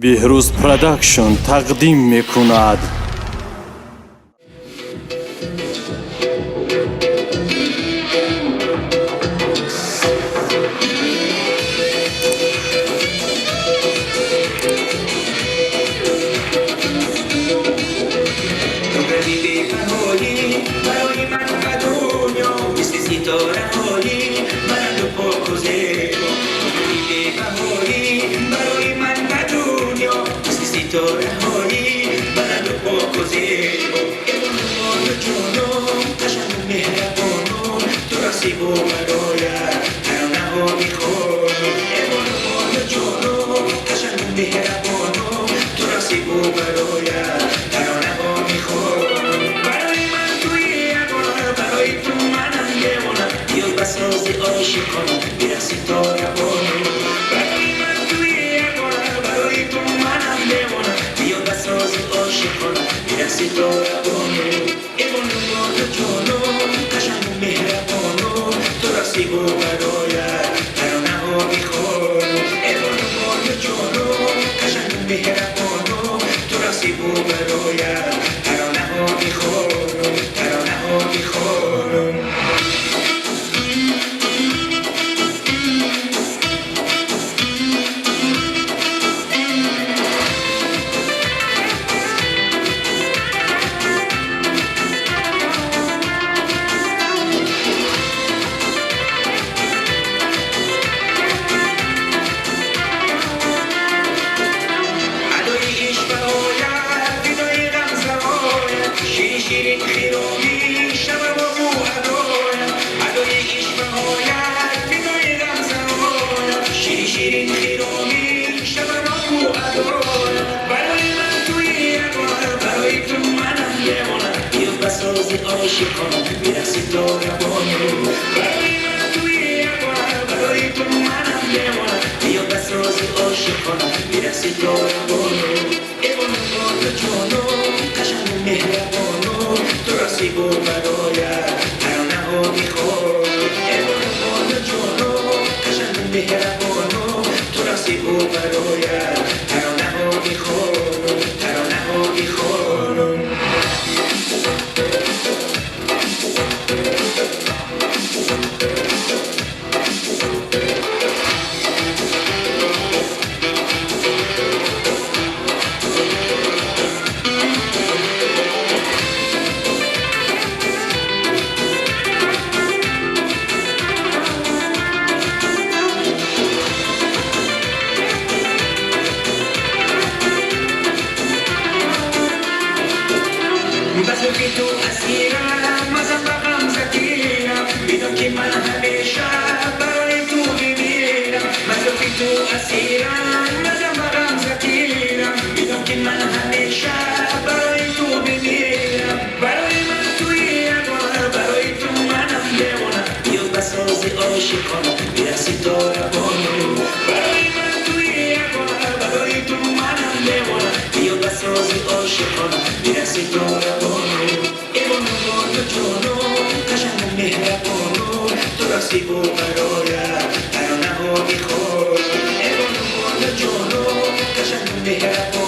Беҳрӯз Продакшн тақдим мекунад. Ту гарди бепарвоӣ барои ман ба дунё, мисли ситораҳои баланду поку зебо. Ту гарди бепарвоӣ барои ман ба дунё, мисли ситораҳои баланду поку зебо. Эй бону ҷонам, қашангу меҳрабонам, туро зебо бароят таронаҳо мехонам. Эй бону ҷонам, қашангу меҳрабонам, туро зебо бароят таронаҳо мехонам. Барои ман туи ягона, барои ту манам девона, биё ба сози ошиқона бирақси торабону. Барои ман туи ягона, барои ту манам девона, биё ба сози ошиқона бирақси торабону. Эй бону ҷонам, қашангу меҳрабонам, туро зебо бароят таронаҳо мехонам. Эй бону ҷонам, қашангу меҳрабонам, туро зебо бароят таронаҳо мехонам, таронаҳо мехонам. Адои ишқ ояд, фидои ғамзаояд, шири ширин хиромӣ шавам бу адояд. Адои ишқ ояд, фидои ғамзаояд, шири ширин хиромӣ шавам бу адояд. Барои ман туи ягона, барои ту манам девона, биё ба сози ошиқона бирақси торабону. Барои ман туи ягона, барои ту манам девона, биё ба сози ошиқона бирақси торабону. Эй бону ҷонам, қашангу меҳрабонам, туро зебо бароят таронаҳо мехонам. Эй бону ҷонам, қашангу меҳрабонам, туро зебо бароят таронаҳо мехонам, таронаҳо мехонам. Ба зулфи ту асирам, мазам ба ғамза тирам, бидон ки ман ҳамеша барои ту мемирам. Ба зулфи ту асирам, мазам ба ғамза тирам, бидон ки ман ҳамеша барои ту мемирам. Барои ман туи ягона, барои ту манам девона, биё ба сози ошиқона бирақси торабону. Барои ман туи ягона, барои ту манам девона, биё ба сози ошиқона бирақси торабону. Эй бону ҷонам, қашангу меҳрабонам, туро зебо бароят таронаҳо мехонам. Эй бону ҷонам, қашангу меҳрабонам.